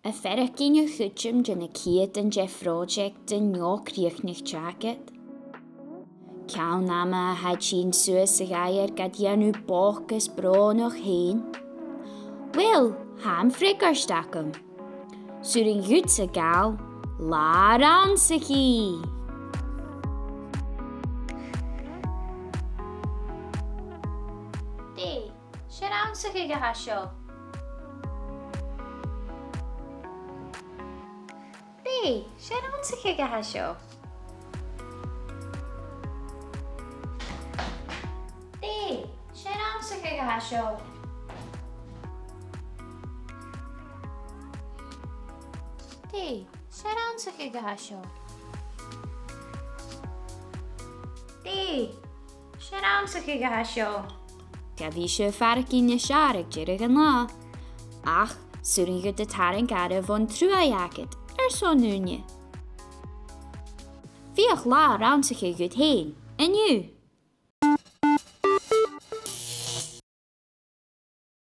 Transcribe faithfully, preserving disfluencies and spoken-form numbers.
A' faireachdainn a' chuideam de na ceudan de phròiseactan neo-chrìochnaichte agad? Ceann ama a tha tighinn suas a dh'aithghearr gad dhèanamh bòcas brònach fhèin? Uill, tha am freagairt agam. 'S urrainn dhutsa gabhail latha rannsachaidh! Dè, 's e rannsachadh a tha seo. Dè, 's e rannsachadh a tha seo. Dè, 's e rannsachadh a tha seo. Dè, 's e rannsachadh a tha seo. Dè, 's e rannsachadh a tha seo. Cha bhi sibh a' faireachdainn nas fheàrr aig deireadh an latha, ach 's urrainn dhut a tharraing aire bhon truaigh agad airson ùine. Feuch latha rannsachaidh dhut fhèin, an-diugh.